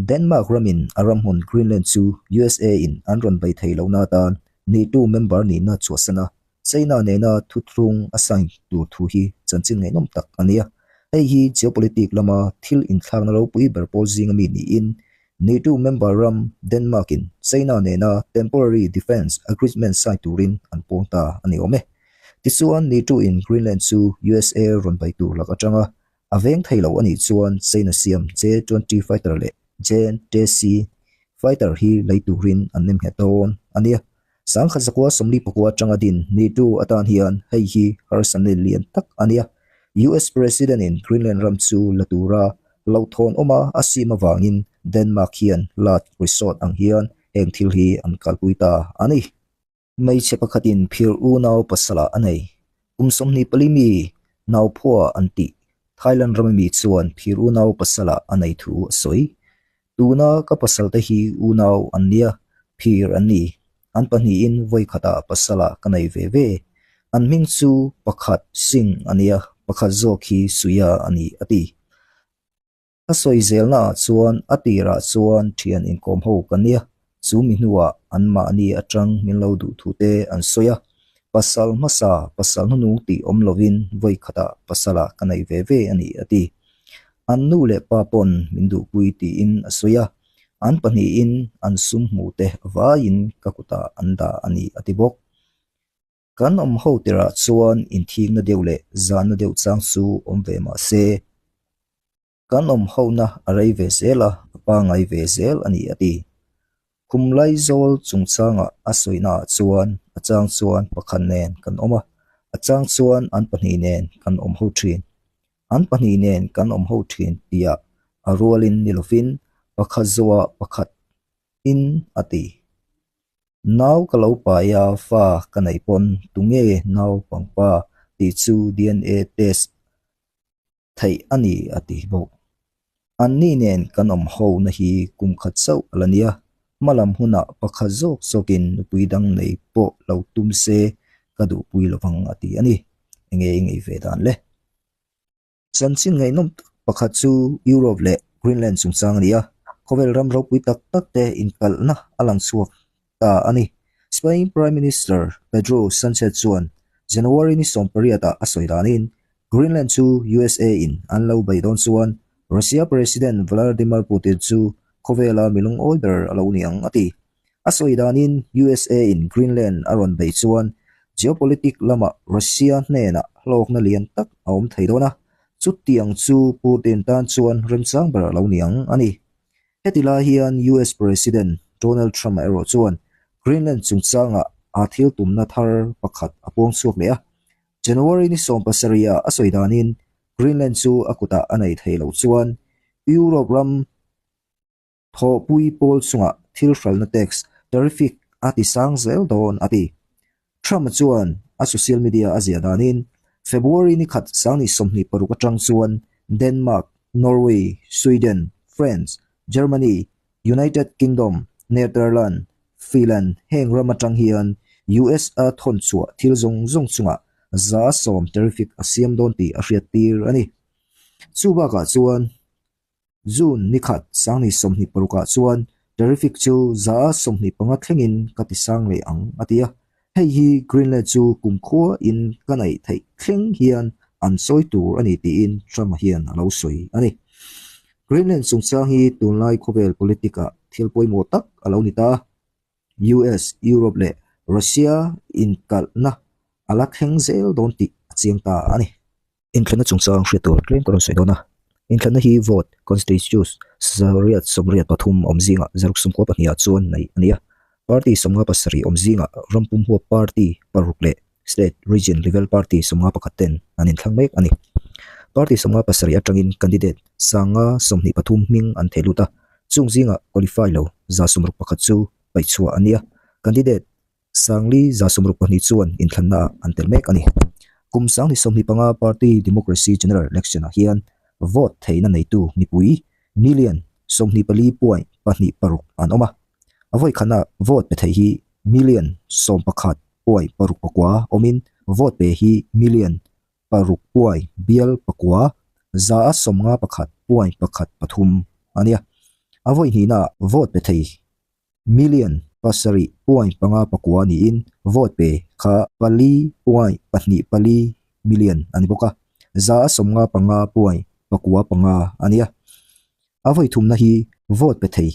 Denmark ramin a ramhmun Greenland chu USA in an rawn bei thei lohna atan NATO member nihna chhuahsan a, China nena thuthlung a sign tur thu hi chanchin ngaihnawm tak a ni a. Hei hi geopolitic lama thil inthlakna ropui ber pawl zinga mi niin NATO member ram Denmark in China nena temporary defence agreement sign turin an pawn ta a ni awm e. Tichuan NATO in Greenland chu USA rawn bei tur lak atanga A veng thei lo a nih chuan China siam J-20 fighter leh J-10C fighter hi lei turin an nem nghet dawn a nia. Sangkhat zakua 44 atanga din NATO atan hian hei hi harsatna lian tak a nia. US President in Greenland ram chu la tura hlauhthawn awma a sim avangin Denmark hian last resort ang hian heng thil hi an kalpui ta a ni. Hmeichhe pakhatin phir unau pasala a nei. Kum 24 mi Nauphua an tih Thailand rama mi chuan phir unau pasala a nei thu a sawi. Tuna ka pasalte hi unau an nia, phir an ni. An pahnihin vawi khatah pasala ka nei ve ve. An hming chu pakhat Singh a nia, pakhat zawk hi Suya a ni, a ti. A sawi zelnaah chuan a tirah chuan thian inkawm ho ka nia, chu mi hnuah anmahni atang min lo duh thu te an sawi a, pasal hmasa pasal hnunung tih awm lovin vawi khatah pasalah ka nei ve ve a ni a ti. An nu leh pa pawn min duhpui tiin a sawi a, an pahnihin an sum hmuh te vaiin ka kutah an dah a ni a ti bawk. Kan awm ho tirah chuan inthikna deuh leh zahna deuh chang chu awm ve mah se, kan awm hona a rei ve zel a, a pangai ve zel a ni a ti. Khum Laizawl chungchangah a sawinaah chuan a chang chuan pakhat nen kan awm a, a chang chuan an pahnih nen kan awm ho thin. An pahnih nen kan awm ho thin tihah a rualin ni lovin pakhat zawhah pakhat in a ti. Nau ka lo pai a, fa ka neih pawn tunge nau pangpa tih chu DNA test theih a ni a ti bawk. Anni nen kan awm ho na hi kum khat chauh a la nia, hmalam hunah pakhat zawk zawkin nupui dang nei pawh lo tum se ka duhpui lovang a ti a ni. Enge i ngei ve dan le? Chanchin ngaihnawm tak pakhat chu Europe leh Greenland chungchang a ni a, khawvel ram ropui tak tak te inkalhna a lang chhuak ta a ni. Spain Prime Minister Pedro Sanchez chuan January ni 18 ah a sawi danin Greenland chu USA in an lo bei dawn chuan Russia President Vladimir Putin chu khawvela mi lungawi ber a lo ni ang a ti. A sawi danin USA in Greenland a rawn bei chuan geopolitic lamah Russia hnenah hlawkna lian tak a awm thei dawn a, chutiang chu Putin tan chuan remchang ber a lo ni ang a ni. Heti lai hian US President Donald Trump erawh chuan Greenland chungchangah a thil tumna thar pakhat a puang chhuak leh a. January ni 17 ah a sawi danin Greenland chu a kutah a nei thei lo chuan Europe ram Thawhpui pawl chungah thil hralhna tax, tariff, a ti sang zel dawn a ti. Trump-a chuan a social media a ziah danin February ni khat sangni 26 atang chuan Denmark, Norway, Sweden, France, Germany, United Kingdom, Netherlands, Finland heng ram atang hian US a thawn chhuah thil zawng zawng chungah 10% tariff a siam dawn tih a hriattir a ni. Chu bakah chuan June ni khat sangni 26 ah chuan tariff chu 25% thlengin ka ti sang leh ang a ti a. Hei hi Greenland chu kumkhua in ka neih theih thleng hian an sawi tur a ni tiin Trump-a hian a lo sawi a ni. Greenland chungchang hi tunlai khawvel politic ah thil pawimawh tak a lo ni ta a. US, Europe leh Russia inkalhna a la thleng zel dawn tih a chiang ta a ni. Inthlanna chungchang hriat tur tlem ka rawn sawi dawn a, inthlanna hi vote, constitutes, 883 awm zingah 62 ah chuan neih a ni a, party 57 awm zingah rampum huap party paruk leh state, region level party 51 ten an inthlang mek a ni. Party 57 atangin candidate 523 hming an theh lut a, chung zingah qualify lo 161 chu paihchhuah a ni a, candidate Sangli 62 chuan inthlanna ah an tel mek a ni. Kum sangni 25 Party Democracy General Election ah hian vote theihna neitu mipui million 24.26 an awm a. A vawi khatna vote pe thei hi million 11.69 awmin vote pe hi million paruk puai bial pakua 51.13 a nia. A vawi hnihnaah vote pe thei million 7.59 niin vote pe kha 4.24 million a ni bawk a, 55.95 a ni a. A vawi thumna hi vote pe thei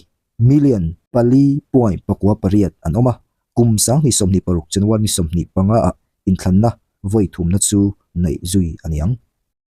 million 4.98 an awm a, kum 2026 January ni 25 ah inthlanna vawi thumna chu neih zui a ni ang.